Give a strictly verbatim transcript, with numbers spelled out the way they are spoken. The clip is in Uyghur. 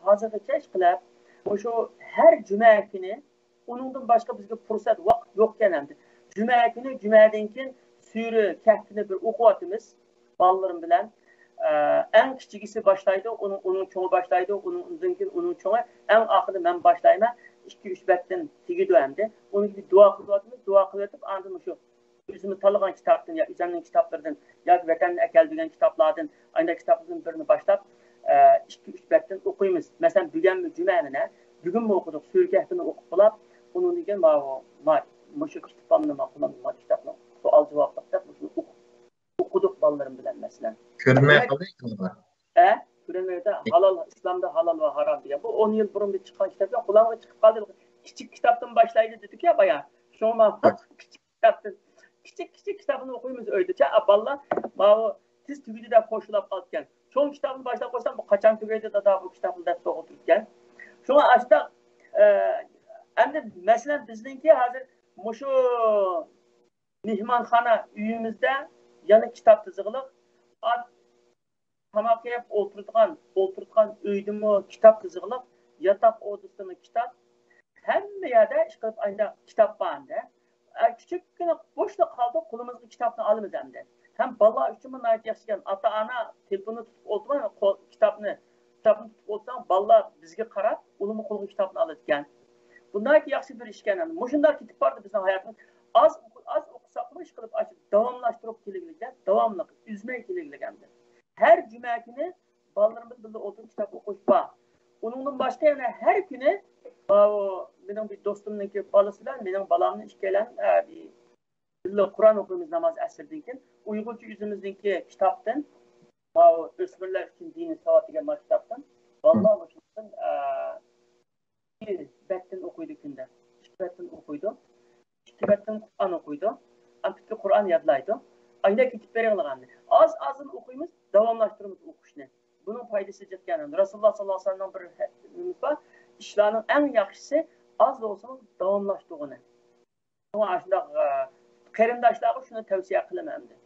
ھازىرغىچە ئىشقىلىپ، مۇشۇ ھەر جۈمە كۈنى ئۇنىڭدىن باشقا بىزگە پۇرسەت، ۋاقىت يوقكەن ئەمدى. جۈمە كۈنى، جۈمەدىن كېيىن سۈرە كەھپنى بىر ئوقۇۋاتىمىز بالىلىرىم بىلەن. ئە، ئەڭ كىچىكىسى باشلايدۇ، ئۇنىڭ، ئۇنىڭ چوڭى باشلايدۇ، ئۇنىڭ، ئۇنىڭدىن كېيىن ئۇنىڭ چوڭى، ئەڭ ئاخىرىدا مەن باشلايمەن. ئىككى، ئۈچ بەتتىن تېگىدۇ ئەمدى. ئۇنىڭ دۇئا قىلىۋاتىمىز، دۇئا قىلىۋېتىپ، ئاندىن مۇشۇ ئۆزىمىز تاللىغان كىتابتىن يا ئۆزەمنىڭ كىتابلىرىدىن ياكى ۋەتەندىن ئەكەلدۈرگەن كىتابلاردىن، ئانداق كىتابلاردىن بىرىنى باشلاپ، ئىككى، ئۈچ بەتتىن ئوقۇيمىز. مەسىلەن، بۈگۈنمۇ جۈمەنى، بۈگۈنمۇ ئوقۇدۇق، سۈرە كەھپىنى ئوقۇپ بولاپ، ئۇنىڭدىن كېيىن ماۋۇ، ما-، مۇشۇ كىتابنى ماقۇلام، ما كىتابنىڭ سوئال جاۋابلىق دەپ مۇشۇنى ئوقۇپ، ئوقۇدۇق بالىلىرىم بىلەن، مەسىلەن. كۆرۈنمەي دېمەك، قالدى ئىكەنغۇ. ھە؟ كۆرۈنمەيدۇ. ھالال، ئىسلامدا ھالال ۋە ھارام دېگەن. بۇ ئون يىل بۇرۇن بىر چىققان كىتاب. ياق، بۇلارغا چىقىپ قالدى. كىچىك كىتابتىن باشلايلى دېدۇق يا بايا. شۇڭا ما-، كىچىك كىتابتىن، كىچىك، كىچىك كىتابنى ئوقۇيمىز ئۆيدىچە. ئا، بالىلار، ماۋۇ تېز تۈگىدى دەپ خوشلاپ قالىدىكەن. چوڭ كىتابنى باشلاپ قويسام، بۇ قاچان تۈگەيدۇ، دادا، بۇ كىتابنى دەپ سوغۇپ تۇرىدىكەن. شۇڭا ئاشۇنداق، ئە، ئەمدى مەسىلەن، بىزنىڭكى ھازىر مۇشۇ مېھمانخانا ئۆيىمىزدە يەنە كىتاب تىزىغلىق. ئات تاماق يەپ ئولتۇرىدىغان، ئولتۇرىدىغان ئۆيدىمۇ كىتاب تىزىغلىق، ياتاق ئودىسىدىمۇ كىتاب. ھەممە يەردە ئىشقىلىپ ئايدا كىتاب بار ئەمدى. ئە، كىچىككىنە بوشلۇق قالدى، قولىمىزغا كىتابنى ئالىمىز ئەمدى. ھەم بالىلار ئۈچۈنمۇ ناھايىتى ياخشى ئىكەن. ئاتا-ئانا تېلېفوننى تۇتۇپ ئولتۇرماي، قول-، كىتابنى، كىتابنى تۇتۇپ ئولتۇرساڭ، بالىلار بىزگە قاراپ، ئۇلارمۇ قولىغا كىتابنى ئالىدىكەن. بۇ ناھايىتى ياخشى بىر ئىشكەن. مۇشۇنداق كېتىپ باردى بىزنىڭ ھاياتىمىز. ئاز ئوقۇ-، ئاز ئوقۇساقمۇ، ئىشقىلىپ ئاشۇ داۋاملاشتۇرۇپ كېلىگىلىگەن، داۋاملىق، ئۈزمەي كېلىگىلىگەن. ھەر جۈمە كۈنى بالىلىرىمىز بىللە ئولتۇرۇپ كىتاب ئوقۇش بار. ئۇنىڭدىن باشقا يەنە ھەر كۈنى، ئاۋۇ، مېنىڭ بىر دوستۇمنىڭكى بالىسى بىلەن مېنىڭ بالامنى ئىككىيلەن، ئە، بىر بىللە قۇرئان ئوقۇيمىز ناماز ئەسىردىن كېيىن. ئۇيغۇرچە ئۆزىمىزنىڭكى كىتابتىن، ماۋۇ ئۆسمۈرلەر ئۈچۈن دىنىي ساۋات دېگەن ماۋۇ كىتابتىن. بالىلار مۇشۇنىڭدىن، ئە، ئىككى بەتتىن ئوقۇيدۇ كۈندە. ئىككى بەتتىن ئوقۇيدۇ. ئىككى بەتتىن قۇرئان ئوقۇيدۇ. ئەمدى قۇرئان يادلايدۇ. ئاندىن كېتىپ بېرىڭلار ئەمدى. ئاز-ئازدىن ئوقۇيمىز، داۋاملاشتۇرىمىز ئوقۇشنى. بۇنىڭ پايدىسى جىقكەن. رەسۇلۇللا ساللاللاھۇ ئەلەيھى ۋەسەللەمنىڭ بىر نېمىسى بار، ئىشلارنىڭ ئەڭ ياخشىسى ئاز بولسىمۇ داۋاملاشتۇرغىنى. شۇڭا ئاشۇنداق، ئە، قېرىنداشلارغا شۇنى تەۋسىيە قىلىمەن ئەمدى.